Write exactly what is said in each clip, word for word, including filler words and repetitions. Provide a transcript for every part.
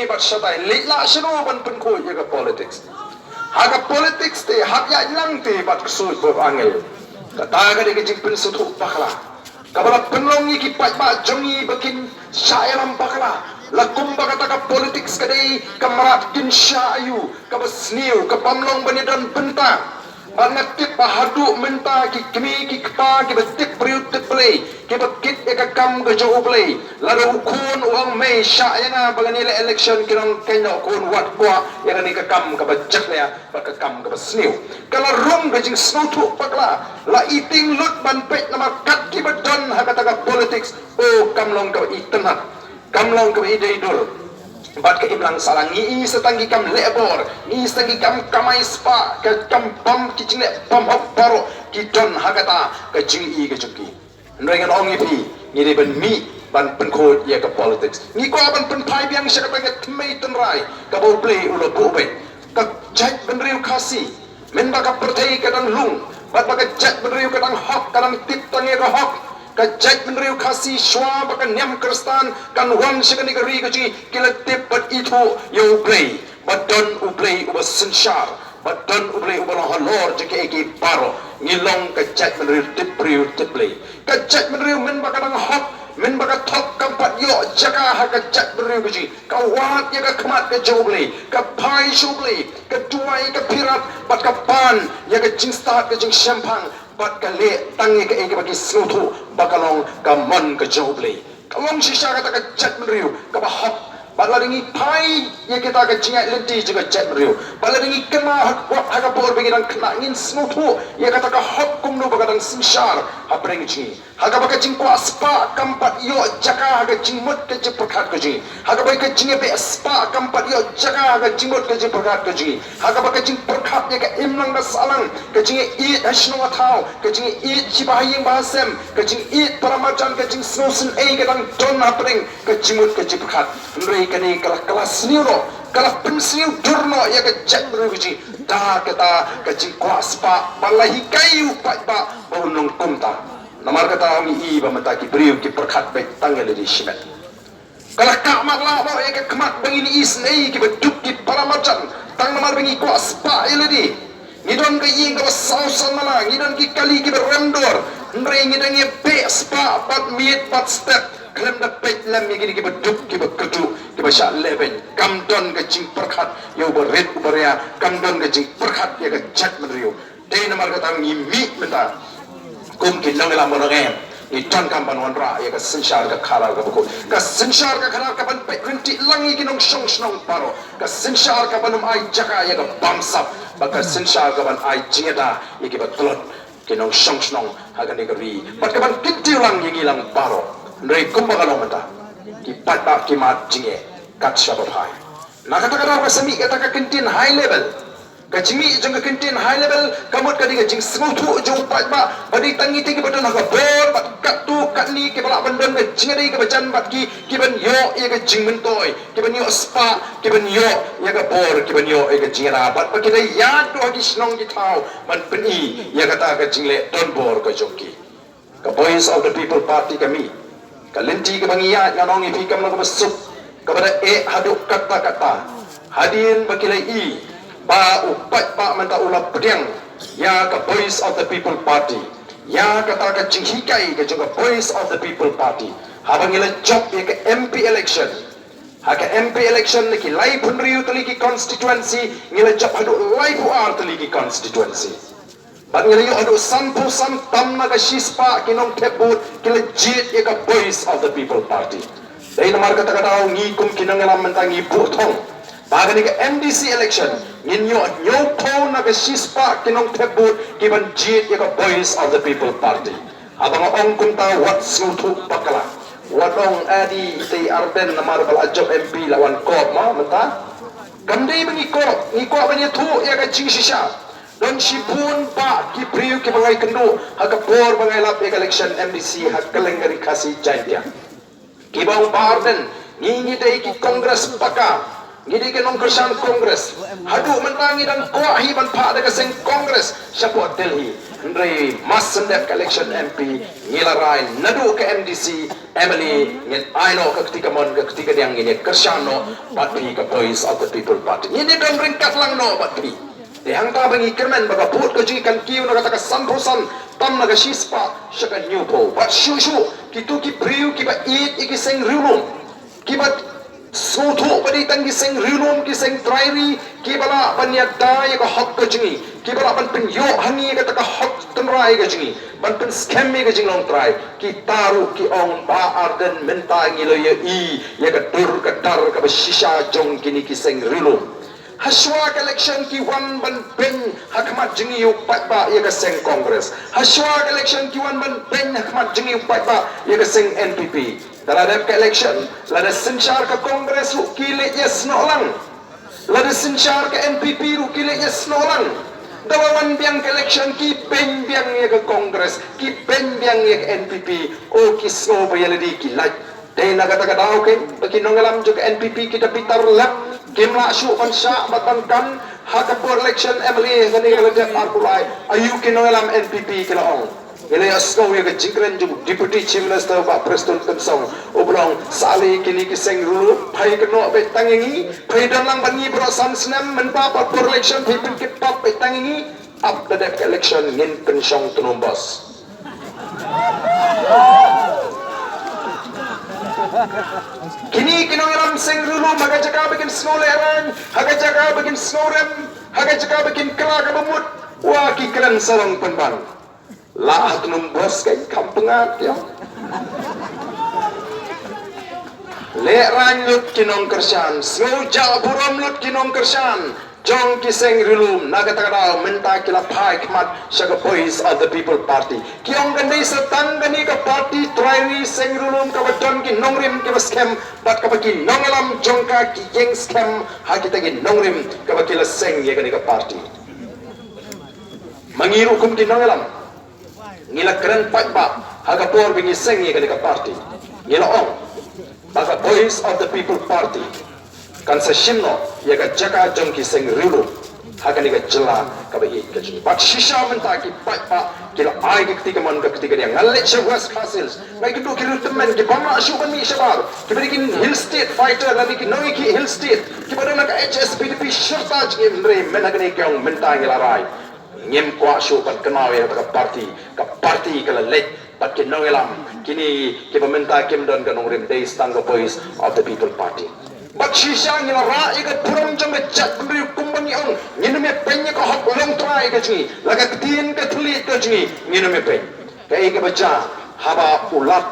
bad shatai, leit lah shano ban pynkhuid ïa ka politics. Ha ka politics te hap ïaid lang te bad ksuid bad angel. Kata ka dei ka jingpynsngewthuh bakla kaba la pynlong ïa ki paidbah jong ngi ba kin shah ïalam bakla. La kumba kata ka politics ka dei ka mrad kin shah aïu, kaba sniew, ka bym long ban ïadon bynta. Bad nga tip ba haduh mynta ki kmie ki kpa kiba tip briew tip Blei, kiba kit ïa ka kam ka jong U Blei, lada u khun u ong mei shah ïa nga ba ngan ïaleh election, kin ong kynnoh khun, wat kwah ïa kane ka kam kaba jakhlia bad ka kam kaba sniew. Ka la rung ka jingsngewthuh bakla, la i tieng lut ban peit namar kat kiba don ha kata ka politics, oh, kam long kaba itynnad, kam long kaba idei dur. Bad ka imlang sahlang, ngi i sa tang ki kam leh bor, ngi i sa tang ki kam kamai spah, ka kam bam, ki jingleh bymhok baroh ki don ha kata ka jing-i ka jong ki. Hynrei ngan ong ïa phi, ngi dei ban mih ban pynkhuid ïa ka politics. Ngi kwah ban pynphai biang sha kata ka tmei tynrai kaba U Blei u la buh beit. Ka jaitbynriew Khasi, mynba ka pyrthei ka dang lung, bad ba ka jaitbynriew ka dang hok, ka dang tip tang ïa ka hok, ka jaitbynriew Khasi shuwa ba ka niam Khristan kan wan sha kane ka ri ka jong ngi, ki la tip bad ithuh ïa U Blei, ba don U Blei uba synshar, ba don U Blei uba long halor jong kiei kiei baroh. Ngi long ka jaitbynriew tip briew tip Blei. Ka jaitbynriew mynba ka dang hok, mynba ka thok, kam pat ïoh jaka ha ka jaitbynriew ka jong ngi, ka wad ïa ka khmat ka jong U Blei, ka phai sha U Blei, ka duwai, ka phirat, bad ka pan ïa ka jingstad ka jingshemphang, bad ka leh tang ïa kaei kaba ki sngewthuh ba ka long ka mon ka jong U Blei. Ka long shisha kata ka jaitbynriew kaba hok. Bad lada ngi phai ïa kita ka jingïaid lynti jong ka jaitbynriew, bad lada ngi kynmaw ha ka, ha ka por ba ngi dang khynnah, ngin sngewthuh ïa kata ka hok kumno ba ka dang synshar hapdeng jong ngi. Ha kaba ka jingkwah spah kam pat ïoh jaka ha ka jingmut ka jingpyrkhat ka jong ngi, ha kaba ka jingïabeh spah kam pat ïoh jaka ha ka jingmut ka jingpyrkhat ka jong ngi, ha kaba ka jingpyrkhat ïa ka imlang ka sahlang, ka jingïaieit ha shnong ha thaw, ka jingïaieit shiba ha ïing ba ha sem, ka jingïaieit para marjan, ka jingsngewsynei ka dang don hapdeng ka jingmut ka jingpyrkhat. Hynrei kane ka la, ka la sniew noh, ka la pynsniew dur noh ïa ka jaitbynriew ka jong ngi da kata ka jingkwah spah ba la hikai ïa u paidbah ba un long kumta. Namar kata ngi i ba mynta ki briew ki pyrkhat beit tang ïa lade shimet. Ka la kah marlah noh ïa ka khmat ba ngin isynei kiba duk ki para marjan tang namar ba ngi kwah spah ïa lade. Ngi don ka ïing kaba saw san mala, ngi don ki kali kiba rem dor, hynrei ngi dang ïabeh spah bad miet bad step khlem da peit lem ïa kine kiba duk kiba kyrduh kiba shah lehbeiñ. Kam don ka jingpyrkhat ïa uba rit uba ria, kam don ka jingpyrkhat ïa ka jaitbynriew. Dei namar kata ngi mih mynta kum ki nongïalam ba nongem, ngi donkam ban wanrah ïa ka synshar ka khadar kaba khuid, ka synshar ka khadar kaban peit ryntih lang ïa ki nongshong shnong baroh, ka synshar kaban ym ai jaka ïa ka bamsap, bad ka synshar kaban ai jingïada ïa kiba tlot, ki nongshong shnong ha kane ka ri, bad kaban kyntiew lang ïa ngi lang baroh. Hynrei kumba ka long mynta, ki paidbah ki mad jingeh kat shaba phai. Na kata ka daw ka sa mih kata ka kyntien high level. Ka jingmih jong ka kyntien high level ka mut ka dei ka jingsngewthuh jong u paidbah ba dei tang ïa kito kiba don ha ka bor bad katto katne kiba lah ban don ka jingïadei kaba jan bad ki, kiban ïoh ïa ka jingmyntoi, kiban ïoh spah, kiban ïoh ïa ka bor, kiban ïoh ïa ka jingïada, bad ba ki da ïaid ruh ha ki shnong ki thaw ban pyni ïa kata ka jingleh donbor ka jong ki. Ka Voice of the People Party ka mih. Ka lynti kaba ngi ïaid, ngan ong ïa phi, kam long kaba suk, kaba da eh haduh katta katta. Hadien ba ki la i ba u paidbah mynta u la pdiang ïa ka Voice of the People Party, ïa kata ka jinghikai ka jong ka Voice of the People Party, haba ngi la jop ïa ka M P election. Ha ka M P election na ki laiphew hynriew tylli ki constituency, ngi la jop haduh laiphew ar tylli ki constituency. Bad ngi la ïoh haduh sanphew san tam na ka shispah ki nongthep vote ki la jied ïa ka Voice of the People Party. Dei namar kata ka daw ngi kum ki nongïalam mynta ngi buh thong ba kane ka M D C election ngin ïoh hynñiewphew na ka shispah ki nongthep vote kiban jied ïa ka Voice of the People Party. Haba nga ong kumta wat sngewthuh bakla, wat ong, "Adi, ite Ardent namar ba la jop M P la wan kop ma mynta." Kam dei ba ngi kop, ngi kop ban ïathuh ïa ka jingshisha. Don shibun bah ki briew kiba nga ïakynduh ha ka por ba nga ïalap ïa ka election M D C ha kylleng ka ri Khasi Jaiñtia. Kiba ong, "Bah Ardent, ngi ngi dei ki Congress paka, ngi dei ki nongkyrshan Congress. Haduh mynta ngi dang kwah hi ban phah da ka seng Congress shapoh Delhi." Hynrei mar shen dep ka election M P, ngi la rai naduh ka M D C, M L A, ngin ai noh ka kti kamon, ka kti kadiang, ngin ïa kyrshan noh bad phi ka Voice of the People Party. Ngin ïa don ryngkat lang noh bad phi. Te hangta ba ngi kyrmen ba ka vote ka jong ngi kan kiew na kata ka sanphew san tam na ka shispah sha ka hynñiewphew. Bad shuh shuh kito ki briew kiba ïeit ïa ki seng riewlum, kiba sngewthuh ba dei tang ki seng riewlum, ki seng trai ri kiba lah ban ïada ïa ka hok ka jong ngi, kiba lah ban pynïoh ha ngi ïa kata ka hok tynrai ka jong ngi, ban pynskhem ïa ka jinglong trai. Kita ruh ki ong, Bah Ardent, mynta ngi la ïohi ïa ka dur ka dar kaba shisha jong kine ki seng riewlum. Hashwa ka election ki wan ban beiñ ha khmat jong ngi ïa u paidbah ïa ka seng Congress. Hashwa ka election ki wan ban beiñ ha khmat jong ngi ïa u paidbah ïa ka seng N P P. Da la dep ka election, lada synshar ka Congress ruh ki leit ïasnoh lang. Lada synshar ka N P P ruh ki leit ïasnoh lang. Da la wan biang ka election ki beiñ biang ïa ka Congress, ki beiñ biang ïa ka N P P. O ki sngew ba ïa lade ki lait. Dei na kata ka daw kein ba ki nongïalam jong ka N P P ki da bitar lep, kim lah shuh ban shah bad ban kan ha ka por election M L A kane ka la dep arphew lai. Aïu ki nongïalam N P P ki la ong. Ngi la ïohsngew ïa ka jingkren jong u Deputy Chief Minister Bah Prestone Tynsong, u ba ong, sa lei kine ki seng riewlum, phai kynnoh beit tang ïa ngi, phai don lang bad ngi baroh san snem, mynba pat por election phai pynkit pop beit tang ïa ngi. Ap da dep ka election ngin pynshong tnum bos. Kine ki nongïalam seng riewlum, ha ka jaka ba kin sngew lehraiñ, ha ka jaka ba kin sngew rem, ha ka jaka ba kin kylla kaba mut, wa ki kren sarong pynban. Lah ha tnum bos ka i kam pyngat ïa. Lehraiñ lut ki nongkyrshan, sngewjah burom lut ki nongkyrshan jong ki seng riewlum. Na kata ka daw mynta ki la phai khmat sha ka Voice of the People Party. Ki ong kan dei sa tang kane ka party trai ri seng riewlum kaba don ki nongrim kiba skhem bad kaba ki nongïalam jong ka ki ïeng skhem ha kita ki nongrim kaba ki la seng ïa kane ka party. Ma ngi ruh kum ki nongïalam, ngi la kren paidbah ha ka por ba ngi seng ïa kane ka party. Ngi la ong ba ka Voice of the People Party kan sa shim noh ïa ka jaka jong ki seng riewlum ha kane ka jylla kaba ïeit ka jong ngi. Bad shisha mynta ki paidbah ki la ai ka kti kamon ka kti kadiang. Nga leit sha West Khasi Hills, nga ïakynduh ki riewtymmen ki bym lah shuh ban mih shabar, kiba dei ki hill state fighter lane ki nongïakhih hill state kiba don ha ka H S P D P shirta jong ngi, hynrei mynta kane ki ong mynta ngi la rai. Ngim kwah shuh ban kynmaw ïa kata ka party, ka party ka la leit bad ki nongïalam kine kiba mynta kim don ka nongrim, dei sa tang ka Voice of the People Party. Bad shisha ngi la rah ïa ka burom jong ka jaitbynriew kumba ngi ong ngin ym ïa peiñ ïa ka hok longtrai ka jong ngi, la ka ktien ka thylliej ka jong ngi ngin ym ïa peiñ. Kaei kaba jia haba u Lat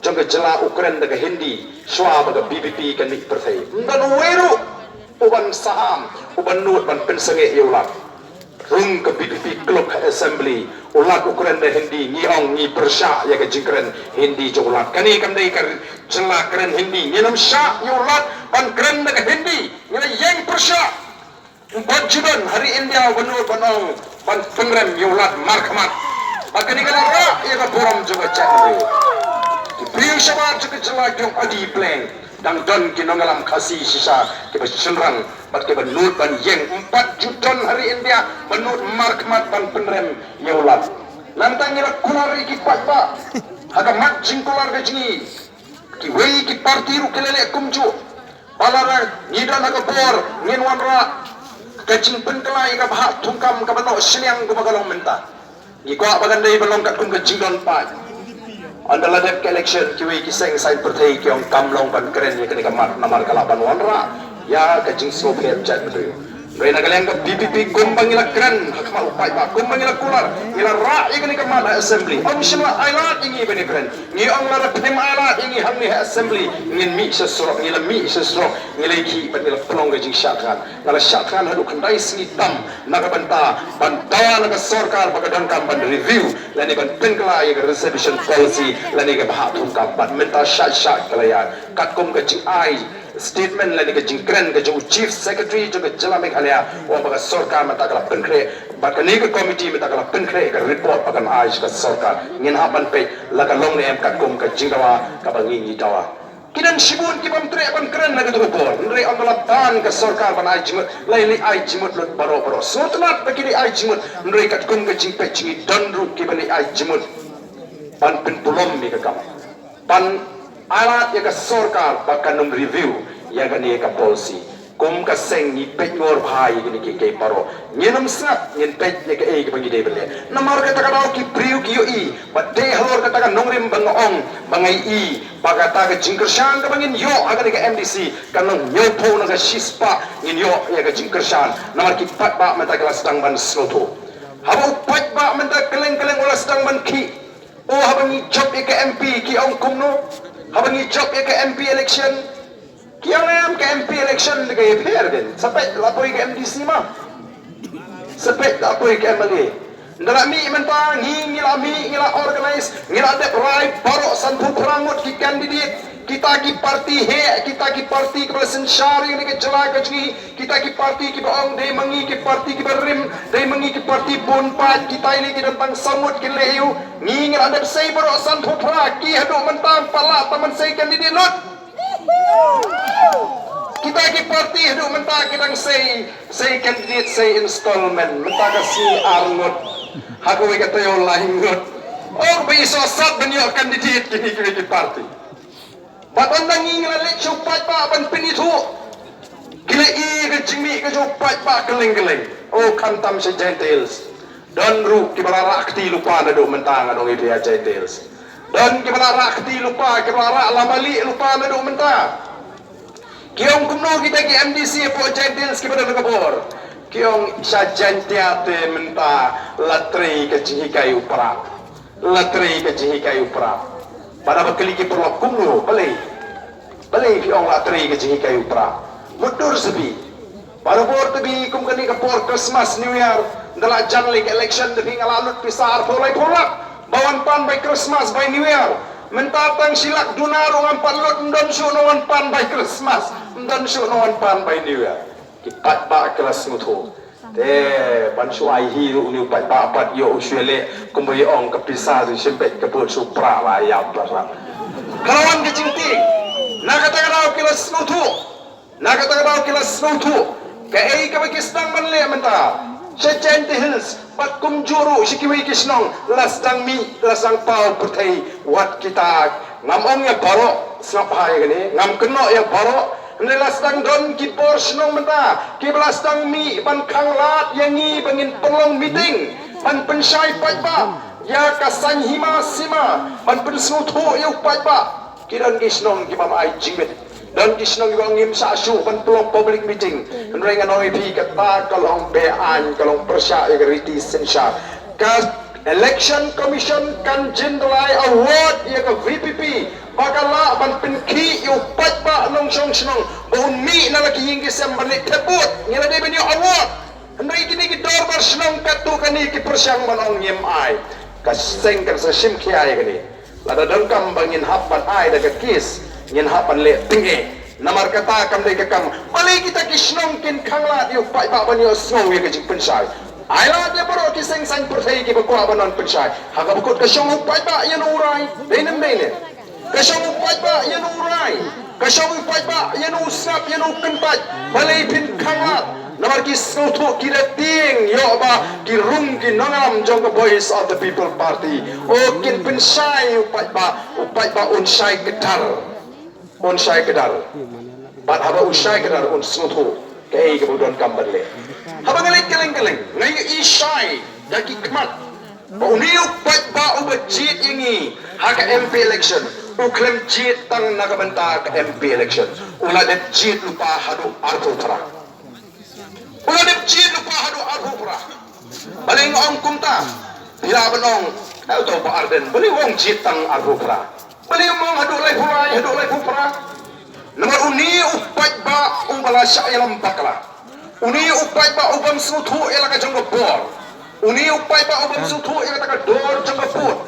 jong ka jylla u kren da ka Hindi shuwa ba ka V P P kan mih pyrthei? Ym don uwei ruh uban saham, uban nud ban pynsangeh ïa u Lat. Rung ka V P P klub ha Assembly, u Lat u kren da Hindi, ngi ong ngi pyrshah ïa ka jingkren Hindi jong u Lat. Kane kam dei ka jylla kren Hindi, ngin ym shah ïa u Lat ban kren da ka Hindi, ngi la ïeng pyrshah. Ym pat ju don ha ri India uban nud ban ong ban pynrem ïa u Lat markhmat. Bad kane ka la rah ïa ka burom jong ka jaitbynriew. Ki briew shabar jong ka jylla ki ong adi pleng. Dang don ki nongïalam Khasi shisha kiba shynrang bad kiba nud ban ïeng, ym pat ju don ha ri India ba nud markhmat ban pynrem ïa u Lat. Nangta ngi la kular ïa ki paidbah ha ka mat jingkular ka jong ngi. Kiwei ki party ruh ki la leh kumjuh. Ba lada ngi don ha ka bor ngin wanrah ka jingpynkylla ïa ka bhah thungkam kaba noh shiliang kumba ka long mynta. Ngi kwah ba kan dei ban long katkum ka jingdon paid. Ynda la dep ka election kiwei ki seng saiñ pyrthei ki ong kam long ban kren ïa kane ka mat namar ka lah ban wanrah ïa ka jingsngewbha jaitbynriew. Hynrei na ka liang ka V P P kumba ngi la kren ha khmat u paidbah, kumba ngi la kular, ngi la rah ïa kane ka mat ha Assembly. Ym shym la ailad ïa ngi ban ïa kren. Ngi ong lada phim ailad ïa ngi hangne ha Assembly ngin mih sha surok, ngi la mih sha surok, ngi la ïakhih bad ngi la pynlong ka jingshad thngan. Nga la shad thngan haduh khyndai sngi tam na ka bynta ban dawa na ka sorkar ba ka donkam ban review lane ban pynkylla ïa ka reservation policy lane ka bhah thungkam, bad mynta shad shad ka la ïaid. Katkum ka jingai statement lane ka jingkren ka jong u Chief Secretary jong ka jylla Meghalaya, u ong ba ka sorkar mynta ka la pynkhreh, bad kane ka committee mynta ka la pynkhreh ka report ba kan ai sha ka sorkar. Ngin hap ban peit la ka long ne em katkum ka jingdawa kaba ngi ngi dawa. Ki don shibun ki bym treh ban kren na katu ka por. Hynrei ym lah ban ka sorkar ban ai jingmut, la leit ai jingmut lut baroh baroh. Sngewtynnat ba ki leit ai jingmut, hynrei katkum ka jingpeit jong ngi don ruh kiba leit ai jingmut ban pynpulom ïa ka kam, ban ai lad ïa ka sorkar ba kan ym review ïa kane ka policy. Kum ka seng ngi peit ngor bha ïa kine kiei kiei baroh. Ngin ym sngap, ngin peit ïa kaei kaba ngi dei ban leh. Namar kata ka daw ki briew ki ïohi ba dei halor kata ka nongrim ba nga ong ba nga ïohi ba kata ka jingkyrshan kaba ngin ïoh ha kane ka M D C kan long hynñiewphew na ka shispah ngin ïoh ïa ka jingkyrshan. Namar ki paidbah mynta ki la sdang ban sngewthuh. Haba u paidbah mynta kylleng kylleng u la sdang ban khih. O, haba ngi jop ïa ka M P ki ong kumno? Haba ngi jop ïa ka M P election ki ong em, ka M P election ka ïapher din. Sa peit la poi ka M D C ma. Sa peit la poi ka M L A. Nda la mih mynta, ngi ngi la mih, ngi la organize, ngi la dep rai baroh sanphew phra ngut ki candidate. Kita ki party heh, kita ki party kiba la synshar ïa kane ka jylla ka jong ngi. Kita ki party kiba ong dei ma ngi ki party kiba rim, dei ma ngi ki party bun paid, kita ine ki don tang saw ngut ki leh ïa u. Ngi ngi la dep sei baroh sanphew phra, ki haduh mynta ym pat lah tang ban sei candidate lut. Kita ki party haduh mynta ki dang sei, sei candidate, sei installment, mynta ka sngi ar ngut, ha kawei ka taïew lai ngut. Ong ba i sngewsat ban ïoh candidate kine kiwei ki party. Bad ynda ngi ngi la leit sha u paidbah ban pynithuh, ki la ïohi ka jingmih ka jong u paidbah kylleng kylleng. O, khamtam sha Jaintia Hills, don ruh kiba la rah kti lypa naduh mynta, ngan ong ïa phi ha Jaintia Hills. Don kiba la rah kti lypa, kiba la rah lamalieh lypa naduh mynta. Ki ong kumno kita ki M D C hapoh Jaintia Hills kiba don ka bor? Ki ong sha Jaintia te mynta la trei ka jinghikai u Prah. La trei ka jinghikai u Prah. Bad haba kylli ki paralok kumno, balei, balei phi ong la trei ka jinghikai u Prah? Mutdur sa phi. Barabor te phi kum kane ka por Christmas, New Year, ynda la jan lei ka election te phi nga la lut pisa arphew laiphew lak ba wan pan bai Christmas bai New Year. Mynta tang shi lak duna ruh ngam pat lut, ym don shuh nongwan pan bai Christmas, ym don shuh nongwan pan bai New Year. Ki paidbah ki la sngewthuh. Te ban shu ai hi ruh une u paidbah pat ïoh u shu leh kumba ïa ong ka pisa te shim beit ka bud shu pra la ïap la rat. Ka la wan ka jingtieng. Na kata ka daw ki la sngewthuh. Na kata ka daw ki la sngewthuh kaei kaba ki sdang ban leh mynta. Sha Jaintia Hills bad kumjuh ruh sha kiwei ki shnong la sdang mih, la sdang paw pyrthei wat kita. Ngam ong ïa baroh, sngap bha ïa kane, ngam kynnoh ïa baroh. Hynrei la sdang don ki bor shnong mynta kiba la sdang mih ban khanglad ïa ngi ba ngin pynlong meeting ban pynshai paidbah ïa ka saiñ hima sima, ban pynsngewthuh ïa u paidbah. Ki don ki shnong ki bym ai jingmut, don ki shnong kiba ong ngim shah shuh ban pynlong public meeting. Hynrei ngan ong ïa phi, kata ka long be-aiñ, ka long pyrshah ïa ka riti synshar. Ka Election Commission kan jin da la ai award ïa ka V P P ba ka lah ban pynkhih ïa u paidbah nongshong shnong ba un mih na la ki ïing ki sem ban leit thep vote. Ngi la dei ban ïoh award. Hynrei kine ki dorbar shnong katto katne ki pyrshang ban ong ngim ai. Ka seng kan sa shim khia ïa kane. Lada donkam ba ngin hap ban ai da ka case, ngin hap ban leh tyngeh. Namar kata kam dei ka kam. Balei kita ki shnong kin khanglad ïa u paidbah ban ïohsngew ïa ka jingpynshai? Ai lad ïa baroh ki seng saiñ pyrthei kiba kwah ban wan pynshai. Ha kaba kut ka shong u paidbah ïa no u rai? Dei ne ym dei ne? Ka shong u paidbah ïa no u rai? Ka shong u paidbah ïa no u sngap, ïa no u kyntait? Balei phin khanglad? Namar ki sngewthuh ki da tieng ïoh ba ki rung ki nongïalam jong ka Voice of the People Party. O, kin pynshai u paidbah, u paidbah un shai kdar. Un shai kdar. Bad haba u shai kdar un sngewthuh kaei kaba u donkam ban leh. Haba nga leit kylleng kylleng nga ïohi shai da ki khmat ba une u paidbah uba jied ïa ngi ha ka M P election u khlem jied tang na ka bynta ka M P election. U la dep jied lypa haduh arphew phra. U la dep jied lypa haduh arphew phra. Balei nga ong kumta? Phi lah ban ong, eh, uto u Bah Ardent, balei u ong jied tang arphew phra? Balei um ong haduh laiphew lai, haduh laiphew phra? Namar une u paidbah uba la shah ïalam bakla. Une u paidbah u bym sngewthuh ïa la ka jong ka bor. Une u paidbah u bym sngewthuh ïa kata ka dor jong ka vote.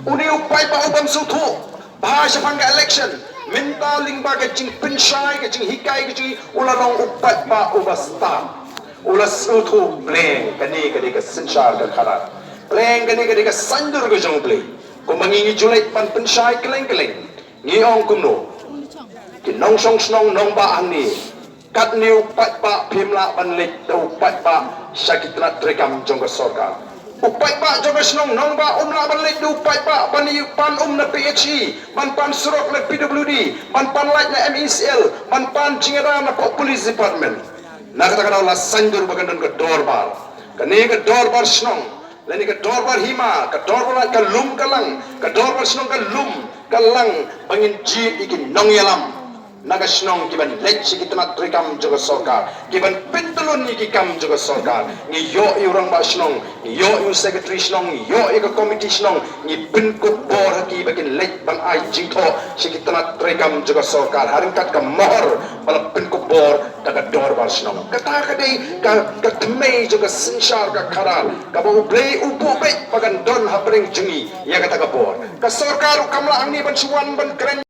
Une u paidbah u bym sngewthuh bha shaphang ka election. Mynta lyngba ka jingpynshai, ka jinghikai, ka jing, u la long u paidbah uba stad. U la sngewthuh pleng kane ka dei ka synshar ka khadar. Pleng kane ka dei ka saiñdur ka jong U Blei. Kumba ngi ngi ju leit ban pynshai kylleng kylleng. Ngi ong kumno? Ki nongshong shnong nongbah hangne, katne u paidbah phim lah ban leit da u paidbah sha ki tnat treikam jong ka sorkar. U paidbah jong ka shnong nongbah um lah ban leit da u paidbah ban ïa pan um na P H E, ban pan surok na P W D, ban pan light na M E C L, ban pan jingïada na police department. Na kata ka daw la saiñdur ba kan don ka dorbar. Kane ka dorbar shnong, lane ka dorbar hima, ka dorbar light ka lum ka lang, ka dorbar shnong ka lum ka lang, ba ngin jied ïa ki nongïalam na ka shnong ki ban leit sha ki tnat treikam jong ka sorkar, ki ban pyntylun ïa ki kam jong ka sorkar. Ngi ïoh ïa u rangbah shnong, ngi ïoh ïa u secretary shnong, ngi ïoh ïa ka committee shnong, ngi pynkup bor ha ki ba kin leit ban ai jingthoh sha ki tnat treikam jong ka sorkar ha ryngkat ka mohor ba la pynkup bor da ka dorbar shnong. Kata ka dei ka, ka tmei jong ka synshar ka khadar kaba U Blei u buh beit ba kan don hapdeng jong ngi ïa kata ka bor. Ka sorkar ruh kam lah hangne ban shu wan ban kren